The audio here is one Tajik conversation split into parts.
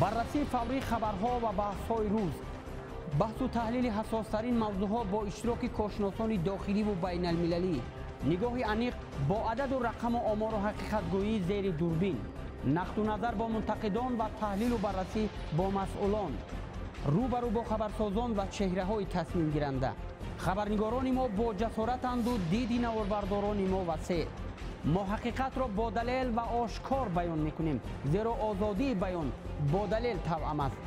Баррасии фаврии хабарҳо ва баҳсҳои рӯз, баҳсу таҳлили ҳассостарин мавзӯъҳо бо иштироки коршиносони дохиливу байналмилалӣ, нигоҳи аниқ бо ададу рақаму омору ҳақиқатгӯӣ зери дурбин, нақду назар бо мунтақидон ва таҳлилу баррасӣ бо масъулон, рӯ ба рӯ бо хабарсозон ва чеҳраҳои тасмимгиранда. Хабарнигорони мо бо ҷасоратанду диди наворбардорони мо васеъ. Мо ҳақиқатро бо далел ва ошкор баён мекунем, зеро озодии баён бо далел тавъам аст.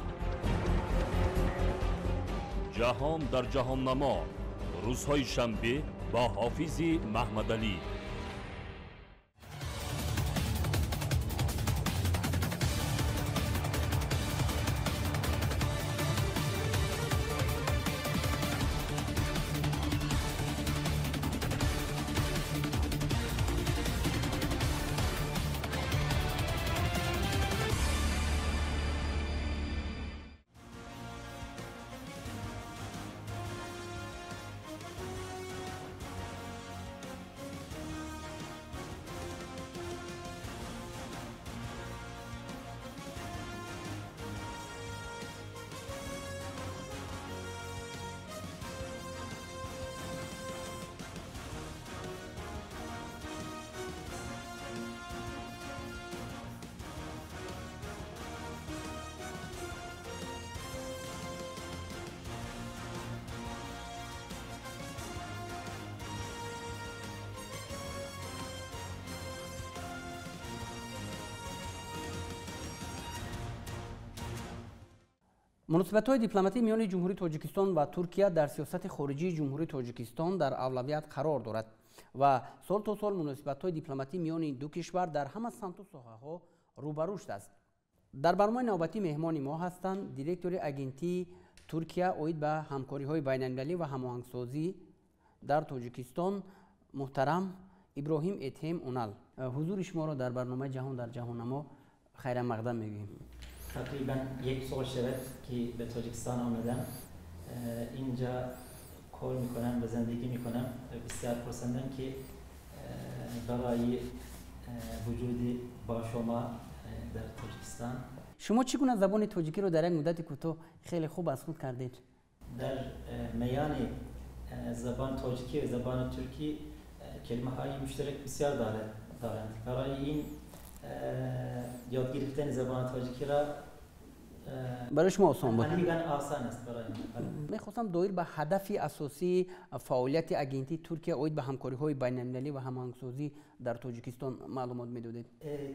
Ҷаҳон дар ҷаҳоннамо, рӯзҳои шанбе бо Ҳофизи Маҳмадалӣ. Муносибатҳои дипломатӣ миёни Ҷумҳурии Тоҷикистон ва Туркия дар сиёсати хориҷии Ҷумҳурии Тоҷикистон дар авлавият қарор дорад ва сол то сол муносибатҳои дипломатӣ миёни ду кишвар дар ҳама самту соҳаҳо рӯ ба рушд аст. Дар барномаи навбатӣ меҳмони мо ҳастанд директори агентии Туркия оид ба ҳамкориҳои байналмилалӣ ва ҳамоҳангсозӣ дар Тоҷикистон муҳтарам Иброҳим Этҳем Унал. Ҳузури шуморо дар барномаи Ҷаҳон дар ҷаҳоннамо хайрамақдам мегӯем. تقریبا یک سال شود که به تاجیکستان آمدم. اینجا کار میکنم و زندگی میکنم. بسیار پرسندم که برای وجود با شما در تاجیکستان. شما چگونه زبان تاجیکی رو در یک مدت کوتاه خیلی خوب از خود کردید؟ در میان زبان تاجیکی و زبان ترکی کلمه های مشترک بسیار دارند. برای این یاد گرفتن زبان تاجیکی را برای شما آسان بود؟ آسان است برای من. میخواستم دایر به هدف اساسی فعالیت агентии Туркия оид ба ҳамкориҳои байналмилалӣ ва ҳамоҳангсозӣ дар Тоҷикистон маълумот медодед.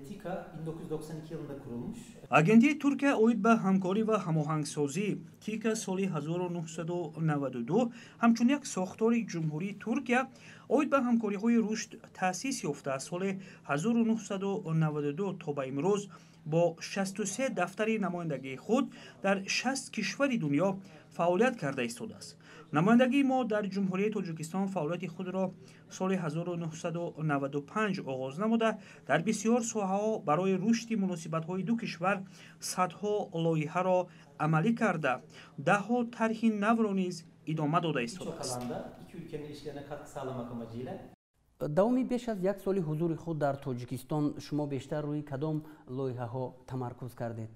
TİKA 1992 yılında kurulmuş. Агентии Туркия оид ба ҳамкорӣ ва ҳамоҳангсозӣ ТИКА соли 1992 ҳамчун як сохтори Ҷумҳурии Туркия оид ба ҳамкориҳои рушд таъсис ёфта, соли 1992 то ба имрӯз бо 63 дафтари намояндагии худ дар 60 кишвари дунё фаъолият карда истодааст. Намояндагии мо дар Ҷумҳурии Тоҷикистон фаъолияти худро соли 1995 оғоз намуда, дар бисёр соҳаҳо барои рушди муносибатҳои ду кишвар садҳо лоиҳаро амалӣ карда, даҳҳо тарҳи навро низ идома дода истодааст. Давоми беш аз як соли ҳузури худ дар Тоҷикистон шумо бештар рӯи кадом лоиҳаҳо тамаркуз кардед?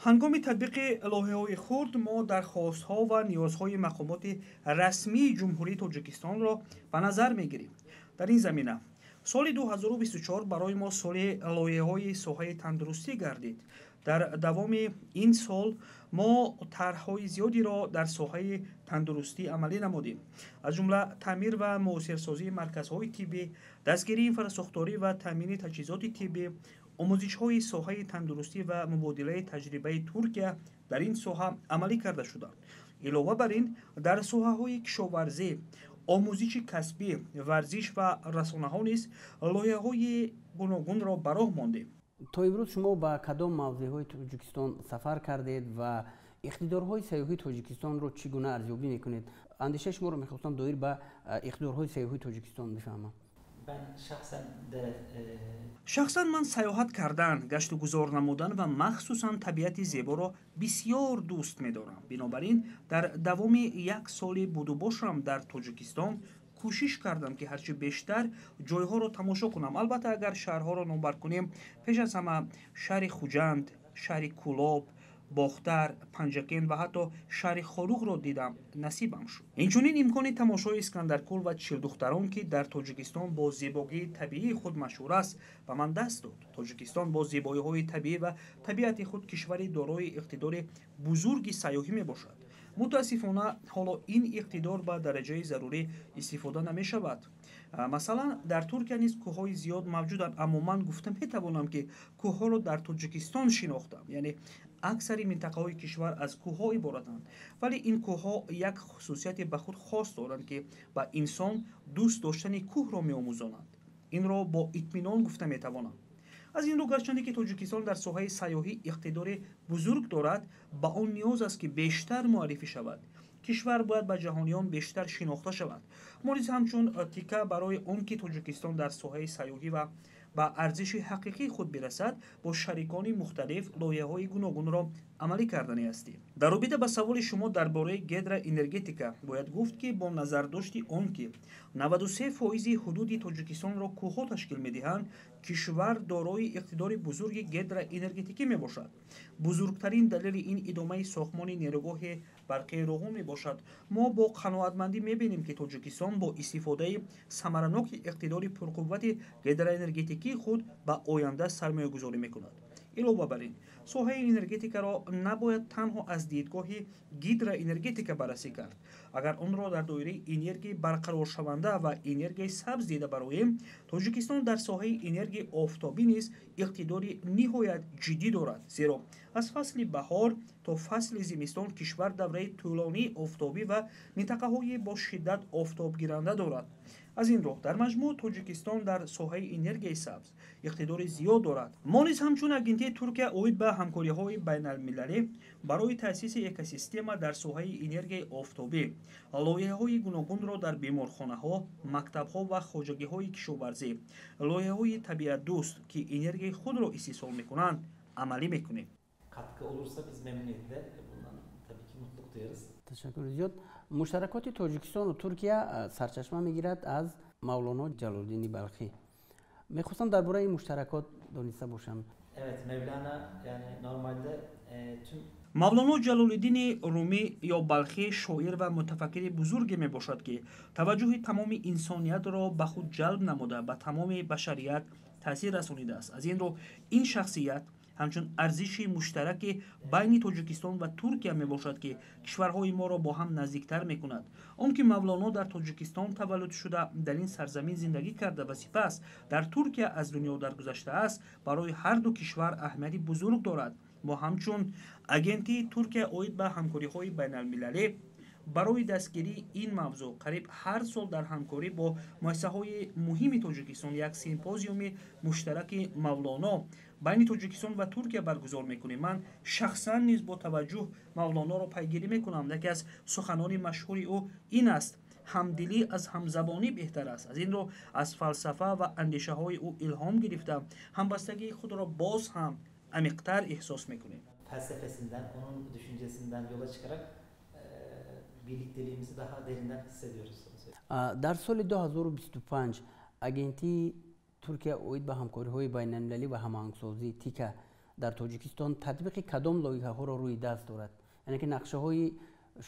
Ҳангоми татбиқи лоиҳаҳои хурд мо дархостҳо ва ниёзҳои мақомоти расмии Ҷумҳурии Тоҷикистонро ба назар мегирем. Дар ин замина соли 2024 барои мо соли лоиҳаҳои соҳаи тандурустӣ гардид. Дар давоми ин сол мо тарҳҳои зиёдеро дар соҳаи тандурустӣ амалӣ намудем, аз ҷумла таъмир ва муосирсозии марказҳои тиббӣ, дастгирии инфрасохторӣ ва таъмини таҷҳизоти тиббӣ, омӯзишҳои соҳаи тандурустӣ ва мубодилаи таҷрибаи Туркия дар ин соҳа амалӣ карда шуданд. Илова бар ин, дар соҳаҳои кишоварзӣ, омӯзиши касбӣ, варзиш ва расонаҳо низ лоиҳаҳои гуногунро ба роҳ мондем. То имрӯз шумо ба кадом мавзеъҳои Тоҷикистон сафар кардед ва иқтидорҳои сайёҳии Тоҷикистонро чӣ гуна арзёбӣ мекунед? Андешаи шуморо мехостам доир ба иқтидорҳои сайёҳии Тоҷикистон бифаҳмам. Шахсан ман сайёҳат кардан, гаштугузор намудан ва махсусан табиати зеборо бисёр дӯст медорам. Бинобар ин, дар давоми як соли будубошам дар Тоҷикистон Кӯшиш кардам, ки ҳарчи бештар ҷойҳоро тамошо кунам. Албатта, агар шаҳрҳоро номбар кунем, пеш аз ҳама шаҳри Хуҷанд, шаҳри Кӯлоб, Бохтар, Панҷакент ва ҳатто шаҳри Хоруғро дидам, насибам шуд. Инчунин имкони тамошои Искандаркӯл ва Чилдухтарон, ки дар Тоҷикистон бо зебогии табиии худ машҳур аст, ба ман даст дод. Тоҷикистон бо зебоиҳои табиӣ ва табиати худ кишвари дорои иқтидори бузурги сайёҳӣ мебошад. Мутаассифона, ҳоло ин иқтидор ба дараҷаи зарурӣ истифода намешавад. Масалан, дар Туркия низ кӯҳҳои зиёд мавҷуданд, аммо ман гуфта метавонам, ки кӯҳҳоро дар Тоҷикистон шинохтам. Яъне аксари минтақаҳои кишвар аз кӯҳҳо иборатанд, вале ин кӯҳҳо як хусусияти ба худ хос доранд, ки ба инсон дӯст доштани кӯҳро меомӯзонанд. Инро бо итминон гуфта метавонам. Аз ин рӯ, гарчанде ки Тоҷикистон дар соҳаи сайёҳӣ иқтидори бузург дорад, ба он ниёз аст, ки бештар муаррифӣ шавад. Кишвар бояд ба ҷаҳониён бештар шинохта шавад. Мо низ ҳамчун ТИКА барои он ки Тоҷикистон дар соҳаи сайёҳӣ ва ба арзиши ҳақиқии худ бирасад, бо шарикони мухталиф лоиҳаҳои гуногунро амалӣ карданӣ ҳастем. Дар робита ба саволи шумо дар бораи гидроэнергетика бояд гуфт, ки бо назардошти он ки 93 фоизи ҳудуди Тоҷикистонро кӯҳҳо ташкил медиҳанд, кишвар дорои иқтидори бузурги гидроэнергетикӣ мебошад. Бузургтарин далели ин идомаи сохтмони нерӯгоҳи барқии Роғун мебошад. Мо бо қаноатмандӣ мебинем, ки Тоҷикистон бо истифодаи самараноки иқтидори пурқуввати гидроэнергетикии худ ба оянда сармоягузорӣ мекунад. Илова бар ин, соҳаи энергетикаро набояд танҳо аз дидгоҳи гидроэнергетика баррасӣ кард. Агар онро дар доираи энергияи барқароршаванда ва энергияи сабз дида бароем, Тоҷикистон дар соҳаи энергияи офтобӣ низ иқтидори ниҳоят ҷиддӣ дорад, зеро аз фасли баҳор то фасли зимистон кишвар давраи тӯлонии офтобӣ ва минтақаҳои бо шиддат офтобгиранда дорад. Аз ин рӯ, дар маҷмӯъ Тоҷикистон дар соҳаи энергияи сабз иқтидори зиёд дорад. Мо низ ҳамчун Агентии Туркия оид ба ҳамкориҳои байналмилалӣ барои таъсиси экосистема дар соҳаи энергияи офтобӣ лоиҳаҳои гуногунро дар беморхонаҳо, мактабҳо ва хоҷагиҳои кишоварзӣ, лоиҳаҳои табиатдӯст, ки энергияи худро истеҳсол мекунанд, амалӣ мекунем. Katkı olursa biz memnuniyetle bundan tabii ki mutluluk duyarız. Ташаккури зиёд. Муштаракоти Тоҷикистону Туркия сарчашма мегирад аз Мавлоно Ҷалолиддини Балхӣ. Мехостам дар бораи ин муштаракот дониста бошам. Evet, Mevlana yani normalde tüm Мавлоно Ҷалолиддини Румӣ ё Балхӣ шоир ва мутафаккири бузурге мебошад, ки таваҷҷӯҳи тамоми инсониятро ба худ ҷалб намуда, ба тамоми башарият таъсир расонидааст. Аз ин рӯ, ин шахсият ҳамчун арзиши муштараки байни Тоҷикистон ва Туркия мебошад, ки кишварҳои моро бо ҳам наздиктар мекунад. Он ки Мавлоно дар Тоҷикистон таваллуд шуда, дар ин сарзамин зиндагӣ карда ва сипас дар Туркия аз дунё даргузаштааст, барои ҳар ду кишвар аҳамияти бузург дорад. Мо ҳамчун Агентии Туркия оид ба ҳамкориҳои байналмилалӣ барои дастгирии ин мавзӯъ қариб ҳар сол дар ҳамкорӣ бо муассисаҳои муҳими Тоҷикистон як симпозиуми муштараки Мавлоно байни Тоҷикистон ва Туркия баргузор мекунем. Ман шахсан низ бо таваҷҷӯҳ Мавлоноро пайгирӣ мекунам. Яке аз суханони машҳури ӯ ин аст: «Ҳамдилӣ аз ҳамзабонӣ беҳтар аст». Аз ин рӯ, аз фалсафа ва андешаҳои ӯ илҳом гирифта, ҳамбастагии худро боз ҳам амиқтар эҳсос мекунем. Felsefesinden, onun düşüncesinden yola çıkarak birlikteliğimizi daha derinden hissediyoruz. Дар соли 2025 Агентии Туркия оид ба ҳамкориҳои байналмилалӣ ва ҳамоҳангсозӣ, ТИКА, дар Тоҷикистон татбиқи кадом лоиҳаҳоро рӯи даст дорад? Яъне ки нақшаҳои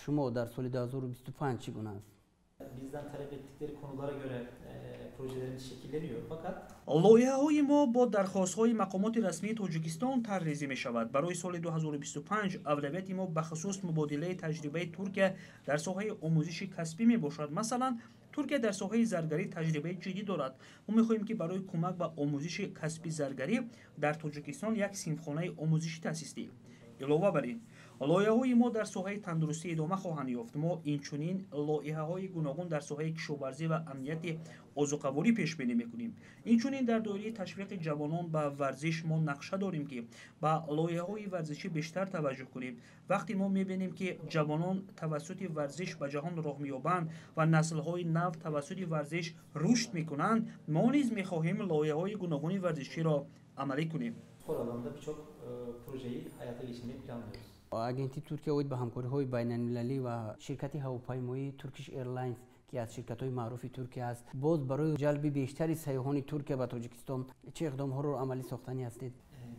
шумо дар соли 2025 чӣ гуна аст? Bizden talep ettikleri konulara göre projelerimiz şekilleniyor. Fakat Лоиҳаҳои мо бо дархостҳои мақомоти расмии Тоҷикистон тарҳрезӣ мешавад. Барои соли 2025 авлавияти мо бахусус мубодилаи таҷрибаи Туркия дар соҳаи омӯзиши касбӣ мебошад. Масалан, Туркия дар соҳаи заргарӣ таҷрибаи ҷиддӣ дорад. Мо мехоҳем, ки барои кӯмак ба омӯзиши касби заргарӣ дар Тоҷикистон як синфхонаи омӯзишӣ таъсис диҳем. Илова бар ин, лоиҳаҳои мо дар соҳаи тандурустӣ идома хоҳанд ёфт. Мо инчунин лоиҳаҳои гуногун дар соҳаи кишоварзӣ ва амнияти озуқаворӣ пешбинӣ мекунем. Инчунин, дар доираи ташвиқи ҷавонон ба варзиш мо нақша дорем, ки ба лоиҳаҳои варзишӣ бештар таваҷҷӯҳ кунем. Вақте мо мебинем, ки ҷавонон тавассути варзиш ба ҷаҳон роҳ меёбанд ва наслҳои нав тавассути варзиш рушд мекунанд, мо низ мехоҳем лоиҳаҳои гуногуни варзиширо амалӣ кунем. Spor alanında birçok projeyi hayata geçirmeyi planlıyoruz. Агентии Туркия оид ба ҳамкориҳои байналмилалӣ ва ширкати ҳавопаймоии Turkish Airlines, ки аз ширкатҳои маъруфи Туркия аст. Боз барои ҷалби бештари сайёҳони Туркия ба Тоҷикистон чӣ иқдомҳоро амалӣ сохтанӣ ҳастед?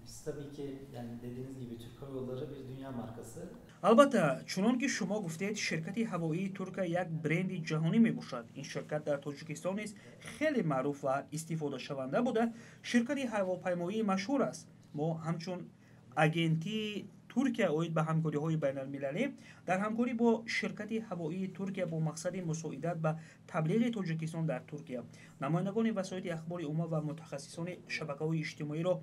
Biz tabii ki yani dediğiniz gibi Türk Hava Yolları bir dünya markası. Албатта, чунон ки шумо гуфтед, ширкати ҳавоии Туркия як бренди ҷаҳонӣ мебошад. Ин ширкат дар Тоҷикистон низ хеле маъруф ва истифодашаванда буда, ширкати ҳавопаймоии машҳур аст. Мо ҳамчун агентии Туркия оид ба ҳамкориҳои байналмилалӣ дар ҳамкорӣ бо ширкати ҳавоии Туркия бо мақсади мусоидат ба таблиғи Тоҷикистон дар Туркия намояндагони васоити ахбори умма ва мутахассисони шабакаҳои иҷтимоиро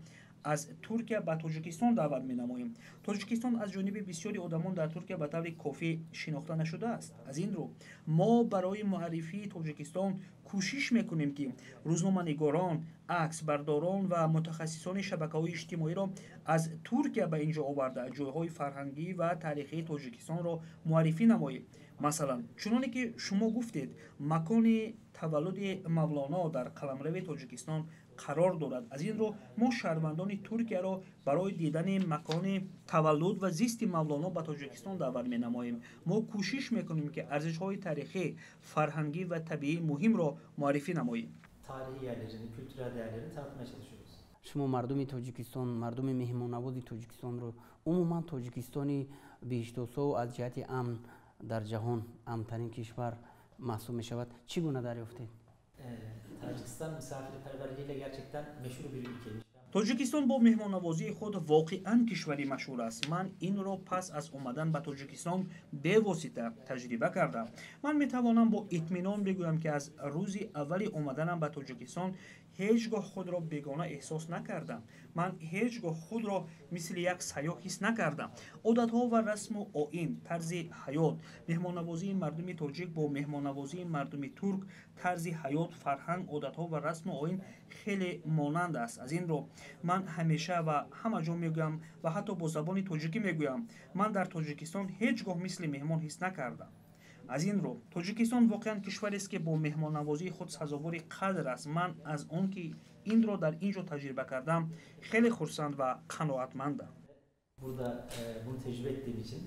аз Туркия ба Тоҷикистон даъват менамоем. Тоҷикистон аз ҷониби бисёри одамон дар Туркия ба таври кофӣ шинохта нашудааст. Аз ин рӯ мо барои муаррифии Тоҷикистон кӯшиш мекунем, ки рӯзноманигорон, аксбардорон ва мутахассисони шабакаҳои иҷтимоиро аз Туркия ба ин ҷо оварда, ҷойҳои фарҳангӣ ва таърихии Тоҷикистонро муаррифӣ намоем. Масалан, чуноне ки шумо гуфтед, макони таваллуди Мавлоно дар қаламрави Тоҷикистон қарор дорад. Аз ин рӯ мо шаҳрвандони Туркияро барои дидани макони таваллуд ва зисти Мавлоно ба Тоҷикистон даъват менамоем. Мо кӯшиш мекунем, ки арзишҳои таърихӣ, фарҳангӣ ва табиии муҳимро муаррифӣ намоем. Tarihi yerlerini, kültürel değerlerini tanıtmaya çalışıyoruz. Шумо мардуми Тоҷикистон, мардуми меҳмоннавози Тоҷикистонро, умуман Тоҷикистони биҳиштосову аз ҷиҳати амн дар ҷаҳон амнтарин кишвар маҳсуб мешавад, чӣ гуна дарёфтед? Tacikistan misafirperverliğiyle gerçekten meşhur bir ülkeymiş. Тоҷикистон бо меҳмоннавозии худ воқеан кишвари машҳур аст. Ман инро пас аз омадан ба Тоҷикистон бевосита таҷриба кардам. Ман метавонам бо итминон бигӯям, ки аз рӯзи аввали омаданам ба Тоҷикистон ҳеҷ гоҳ худро бегона эҳсос накардам. Ман ҳеҷ гоҳ худро мисли як сайёҳ ҳис накардам. Одатҳо ва расму оин, тарзи ҳаёт, меҳмоннавозии мардуми тоҷик бо меҳмоннавозии мардуми турк, тарзи ҳаёт, фарҳанг, одатҳо ва расму оин хеле монанд аст. Аз ин рӯ ман ҳамеша ва ҳама ҷо мегӯям ва ҳатто бо забони тоҷикӣ мегӯям: ман дар Тоҷикистон ҳеҷ гоҳ мисли меҳмон ҳис накардам. Аз ин рӯ Тоҷикистон воқеан кишварест, ки бо меҳмоннавозии худ сазовори қадр аст. Ман аз он ки инро дар ин ҷо таҷриба кардам, хеле хурсанд ва қаноатмандам. Burada bunu tecrübe ettiğim için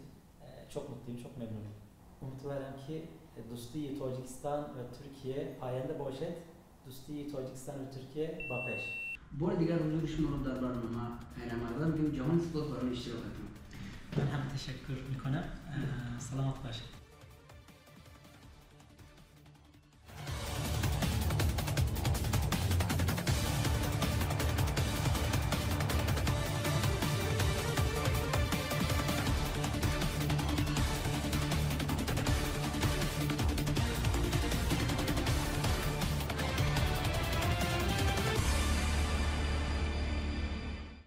çok mutluyum, çok memnunum. Umutlarım ki دوستی Tacikistan ve Türkiye پاینده باشد, دوستی Tacikistan ve Türkiye با پیش. Бори дигар ҳузури шуморо дар барнома хайрамардам. Ҷаҳон сипос барои иштирокатон. من هم تشکر میکنم. سلامت باشید.